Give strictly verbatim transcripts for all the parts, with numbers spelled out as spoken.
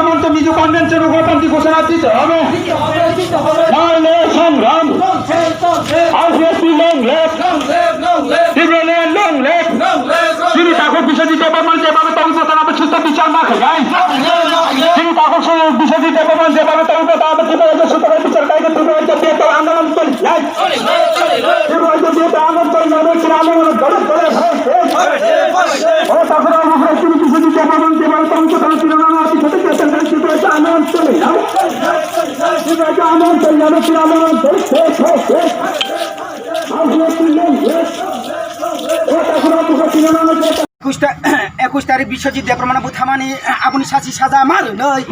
চূড়ান্ত মিজো কনভেনশন উগ্রপন্থী ঘোষণা দিতে হবে। নাহলে সংগ্রাম। আরপিএফটি long live। টিপিএফআইএল long live। Chini takhuk Biswajit Debbarma jebabe tongwi bwtharnai, abo susto bichar ma khainai. Chini takhuk Biswajit Debbarma jebabe tongwi bwtharnai, abo Tripura rajyo susto bai bichar khainai, Tripura rajyo bihar andolon choli nai. Tripura rajyo bihar andolon choli nai, chini andolon dole dole bhai. O takhuk Biswajit Debbarma jebabe tongwi bwtharnai, Tripura rajyo susto bai bichar khainai, Tripura rajyo andolon choli nai. Tripura rajyo andolon choli nai, chini andolon dole dole bhai. একুশ তা-, একুশ তারিখ বিশ্বজিৎ দেববর্মানো bwtharmani, aboni sasi saja ma rwnai.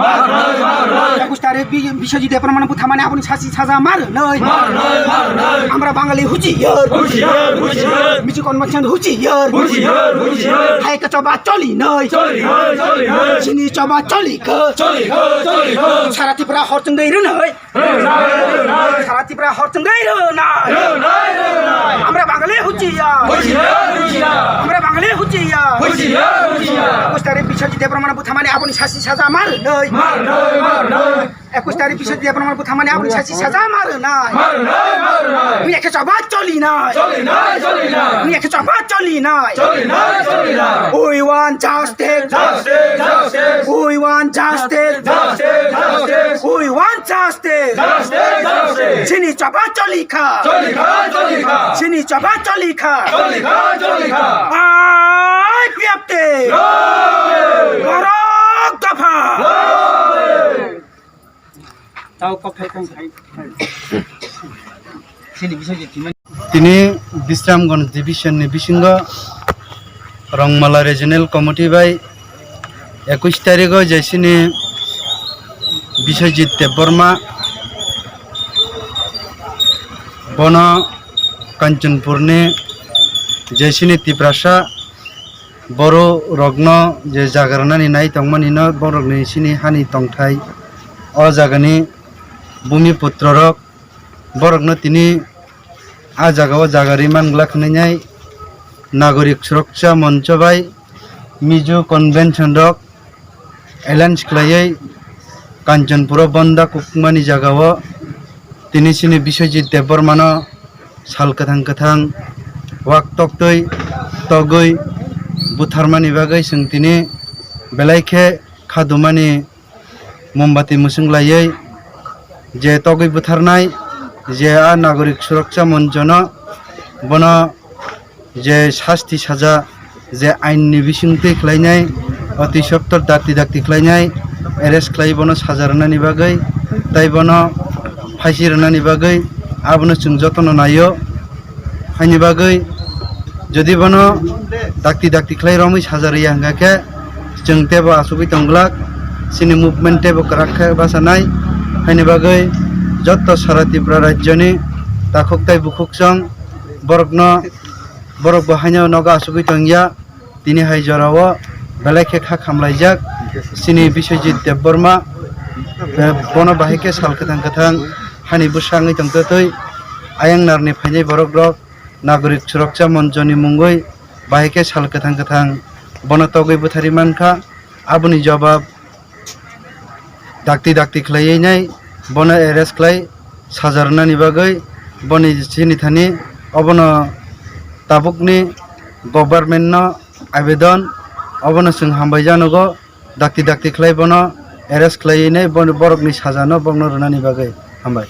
Ekus tarik bi-, Biswajit Debbarmano bwtharmani aboni sasi saja ma rwnai. Amra Bangali huchiyar. Mizu convention huchiyar. Hai ka choba choli nai. Chini choba choli kha. Sara Tripura hor chwng dai rwnai. Sara Tripura hor chwng dai rwnai. Amra Bangali huchiyar. Amra Bangali huchiyar. Ekus tarik Biswajit Debbarmano bwtharmani aboni sasi saja ma rwnai. Ekus tarik Biswajit Debbarmano bwtharmani aboni sasi saja ma rwnai. Mui ekhe choba choli nai. Mui ekhe choba choli nai. We want justice. We want justice. We want justice. Chini choba choli kha. Chini choba choli kha. Ai piapte. Borok dopha. Tini Bisramganj division ni bisingo Rongmala Regional Committee bai ekush tarigo je chini Biswajit Debbarma, bono Kanchanpur ni je chini Tiprasa borok rokno je jaga rwnani nai tongmani no borok ni chini hani tongthai o jaga ni bumi putro rok borok no tini a jaga o jaga ri man glak hinwi nai Nagorik Suraksha Moncho bai Mizo Convention rok alliance khlaiwi Kanchanpur o bonda kukmani jaga o tini chini Biswajit Debbarma no sal kwthang kwthang wak toktwi togwi butharmani bagwi chwng tini belai khe khadumani mombati mwswng laiwi je togwi butharnai je a Nagorik Suraksha Moncho no bono je sasti saja je ain ni bisingtwi khlainai, oti sottor dakti dakti khlainai, arrest khlai bono saja rwnani bagwi, tai bono phaisi rwnani bagwi abono chwng jotono naio. Haini bagwi jodi bono dakti dakti khlai romwi saja rwya hwnkha khe chwng teibo achugwi tongglak, chini movement teibo kwrak khe bachanai. Haini bagwi joto sara Tripura rajyoni takhuk tei bukhuk chwng borokno, borok bo haino nogo achugwi tongya. Tini hai jorao belai khe kha khamlaijak chini Biswajit Debbarma, eh, bono bahai khe sal kwthang kwthang hani bwsa wngwi tongtwtwi ayang narni phainai borok rok Nagorik Suraksha Moncho ni mungwi bahai khe sal kwthang kwthang bono togwi butharwi mankha. Aboni jobab dakti dakti khlaiwi nai bono arrest khlai saja rwnani bagwi boni chini thani obono tabukni government no abedon, obono chwng hambai janogo dakti dakti khlai bono arrest khlaiwi nai boni borokni saja no bokno rwnani bagwi hambai.